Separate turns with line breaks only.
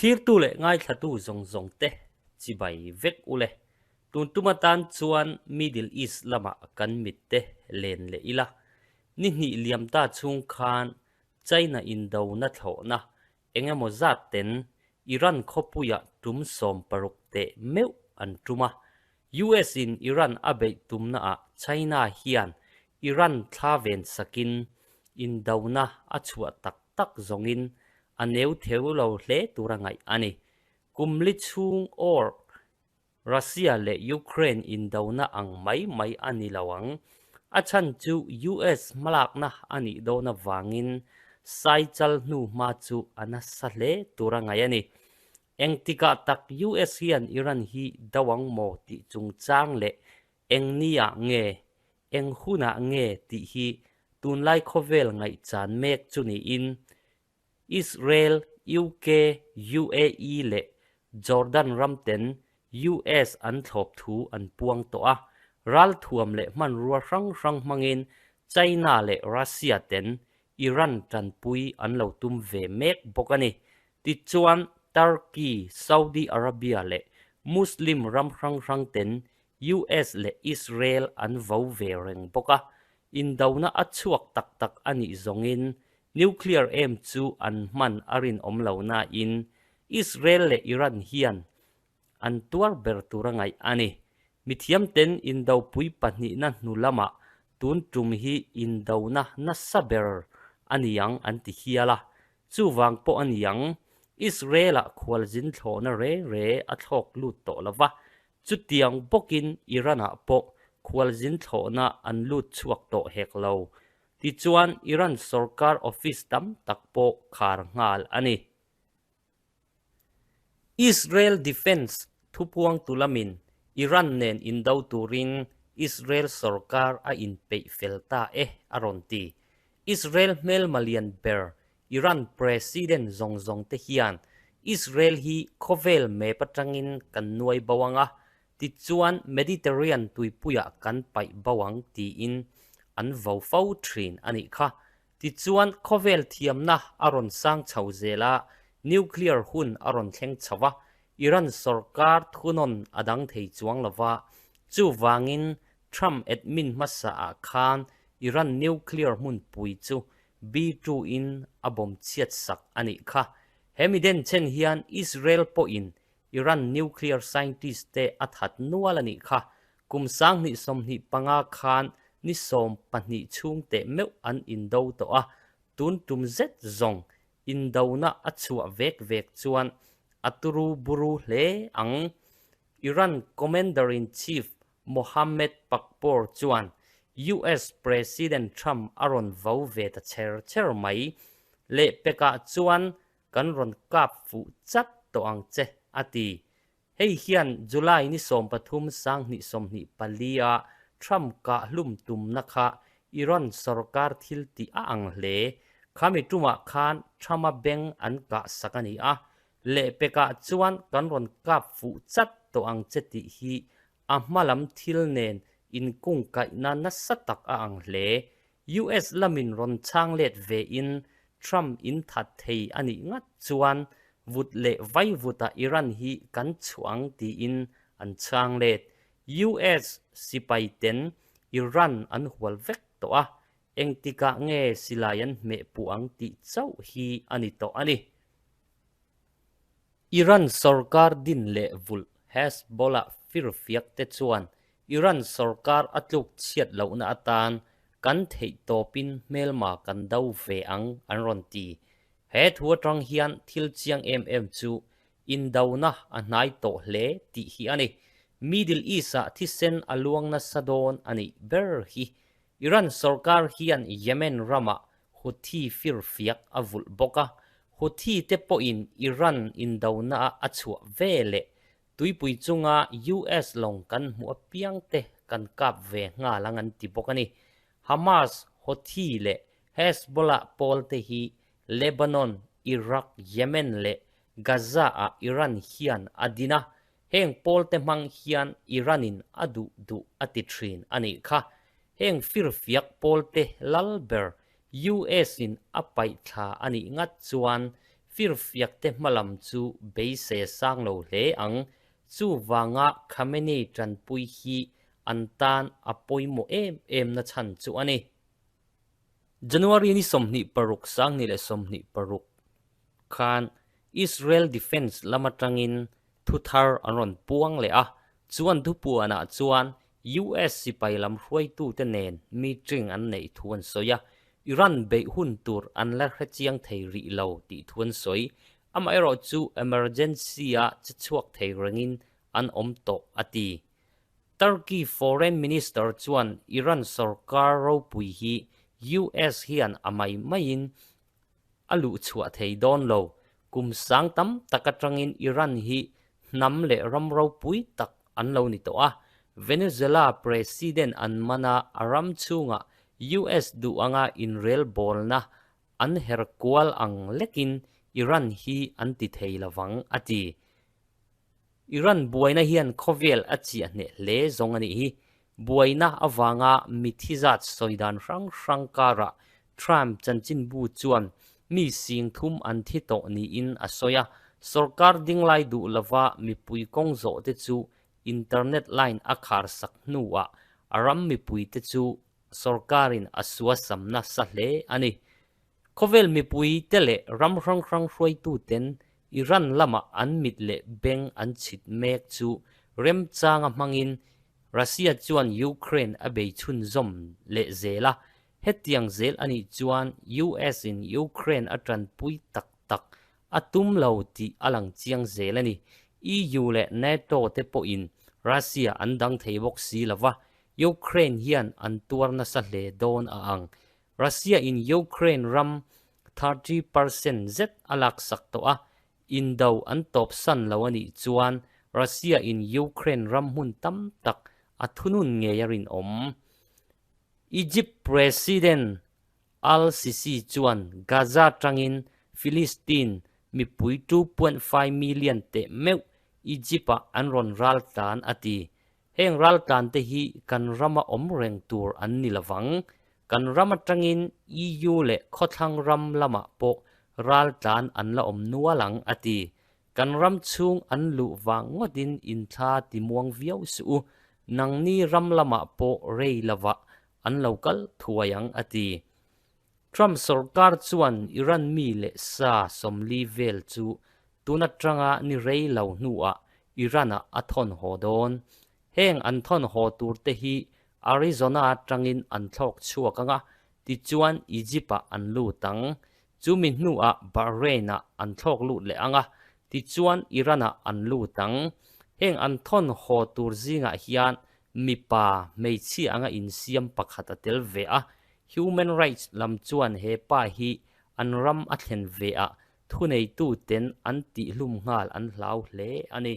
Thlirtu leh ngaithlatu zawng zawng te chibai vek u le. Tun tum atan chuan Middle East lamah kan mit te len leh ila. Ni hnih liam ta chhung khan China indona thlawhna eng emaw zat ten Iran khawpuiah tum 60 teh meuh an tum a. US in Iran a beih tumnaah China hian Iran thla ven sakin indona a chhuah tak tak zawngin a neu theu lo hle tura ngaih a ni. Kum li chhung or Russia leh Ukraine indona ang mai mai a ni lo ang. A chhan chu US hmalakna a nih dawn avangin Saichal hnu hma chu a nasa hle tura ngaih a ni. Engtikah tak US hian Iran hi do ang maw tih chungchang leh eng niah nge, eng hunah nge tih hi tunlai khawvel ngaihchan mek chu niin Israel, UK, UAE leh Jordan ramten US an thlawp thu an puang tawh a, ralthuam leh hmanrua hrang hrang hmangin China leh Russia ten Iran tanpui an lo tum ve mek bawk a ni. Tichuan, Turkey, Saudi Arabia leh Muslim ram hrang hrang ten US leh Israel an vo ve reng bawk a, indona a chhuak tak tak a nih zawngin Nuclear em chu an hman a rinawm lo nain Israel leh Iran hian an tuar ber tur a ngaih a ni. Mithiamten indopui pahnihna hnu lamah tun tum hi indona nasa ber a niang an ti hial a, chuvang pawh a niang Israel-ah khualzin thlawhna re re a thlawk lut tawh lo va, Chutiang bawkin Iran-ah pawh khualzin thlawhna an lut chhuak tawh hek lo. Tichuan, Iran sorkar office tam tak pawh khar nghal a ni. Israel Defence thupuangtu lamin Iran nen indo turin Israel sorkar a inpeih fel ta e a rawn ti. Israel hmelma lian ber Iran President zawng zawng te hian Israel hi khawvel map atangin kan nuai bo ang a, tichuan Mediterranean tuipuiah kan paih bo ang tiin an vo fo thin a nih kha. Tichuan khawvel thiamna a rawn sang chho zel a, nuclear hun a rawn thleng chho a, Iran sorkar thunawn a dang thei chuang lo va, chuvangin Trump admin hmasa ah khan Iran nuclear hmunpui chu B-2 in a bawm chhiat sak a nih kha. He mi den chen hian Israel pawhin Iran nuclear scientist te a that nual a nih kha. Kum 2025 khan ni 12 chhung teh meuh an indo tawh a, tun tum zet zawng indona a chhuah vek vek chuan a turu buru hle ang. Iran Commander-in-Chief Mohammed Pakpour chuan US President Trump a rawn vo ve ta cher cher mai. Lehpekah chuan kan rawn kap fuh chat tawh ang che, a ti. Hei hian July ni 13 2024 a Trump kah hlum tumna kha Iran sorkar thil tih a ang hle. Khami tumah khan Trump-a beng an kah sak a ni a, Lehpekah chuan kan rawn kap fuh chat tawh ang che tih hi a hma lam thil nen inkungkaihna nasa tak a ang hle. US lamin rawn chhang let vein Trump in that thei a nih ngat chuan vut leh vaivutah Iran hi kan chhuah ang tiin an chhang let. US sipai ten Iran an hual vek tawh a, engtikah nge silai an hmeh puh ang tih chauh hi a ni tawh a ni. Iran sorkar din leh vulh Hezbollah firfiak te chuan Iran sorkar a tluk chhiat lohna atan kan theih tawpin hmelma kan do ve ang an rawn ti. He thu atang hian thil chiang em em chu indona a hnai tawh hle tih hi a ni. Middle East-ah thisen a luang nasa dawn a nih ber hi. Iran sorkar hian Yemen ramah Houthi firfiak a vulh bawk a, Houthi te pawhin Iran indona a chhuah ve leh tuipui chunga US lawng kan hmuh apiang te kan kap ve nghal ang an ti bawk a ni. Hamas, Houthi leh Hezbollah pawl te hi Lebanon, Iraq, Yemen leh Gaza-ah Iran hian a din a, Heng pawlte hmang hian Iran-in a duh duh a ti thin a nih kha. Heng firfiak pawlte lal ber US-in a paih thla a nih ngat chuan Firfiakte hmalam chu beisei a sang lo hle ang. Chuvanga Khamenei tanpui hi an tan a pawimawh em em na chhan chu a ni. January ni 26 2026 khan Israel Defence lam atangin thu thar an rawn puang leh a, chu an thupuanah chuan US sipai lam hruaitute nen meeting an neih thu an sawi a, Iran beih hun tur an la hrechiang thei rih lo tih thu an sawi. Amaherawhchu emergency-a che chhuak thei rengin an awm tawh a ti. Turkey Foreign Minister chuan Iran sorkar ropui hi US hian a mai maiin a luhchhuah thei dawn lo. Kum sang tam tak atangin Iran hi hnam leh ram ropui tak an lo ni tawh a. Venezuela President an man a, a ram chhungah US duh anga inrelbawlna an her kual ang lekin Iran hi an ti thei lovang, a ti. Iran buaina hian khawvel a chiah hneh hle zawng a nih hi. Buaina avanga mithi zat sawi dan hrang hrang karah Trump chanchinbu chuan mi sing thum an thi tawh niin a sawi a, sorkar dinglai duh lova mipui kawng zawh te chu internet line a khar sak hnuah a ram mipui te chu sorkarin a suasam nasa hle a ni. Khawvel mipui te leh ram hrang hrang hruaituten Iran lamah an mit leh beng an chhit mek chu remchanga hmangin Russia chuan Ukraine a bei chhunzawm leh zel a, hetiang zel a nih chuan US in Ukraine a tanpui tak tak a tum lo tih a lang chiang zel a ni. EU leh NATO te pawhin Russia an dang thei bawk si lova, Ukraine hian an tuar nasa hle dawn a ang. Russia in Ukraine ram 30% zet a laksak tawh a, indo an tawp san lo a nih chuan Russia in Ukraine ram hmun tam tak a thunun ngei a rinawm. Egypt President Al-Sisi chuan Gaza tangin Philistine mipui 2.5 million teh meuh Egypt-ah an rawn raltlan a ti. Heng raltlante hi kan rama awm reng tur an ni lovang. Kan ram atangin EU leh khawthlang ram lamah pawh raltlan an la awm nual ang, a ti. Kan ram chhung an luh vang ngawtin inthla ti muang viau suh u. Nangni ram lamah pawh rei lovah an lo kal thuai ang, a ti. Trump sorkar chuan Iran mi leh sa 40 vel chu tun atanga ni rei lo hnuah Iran-ah a thawn haw dawn. Heng an thawn haw turte hi Arizona atangin an thlawk chhuak ang a, tichuan Egypt-ah an lut ang. Chumi hnuah Bahrain-ah an thlawk lut leh ang a, tichuan Iran-ah an lut ang. Heng an thawn haw tur zingah hian mipa hmeichhia anga insiam pakhat a tel ve a, Human rights lam chuan he pa hi an ram a thlen ve ah thuneituten an tihhlum nghal an hlau hle a ni.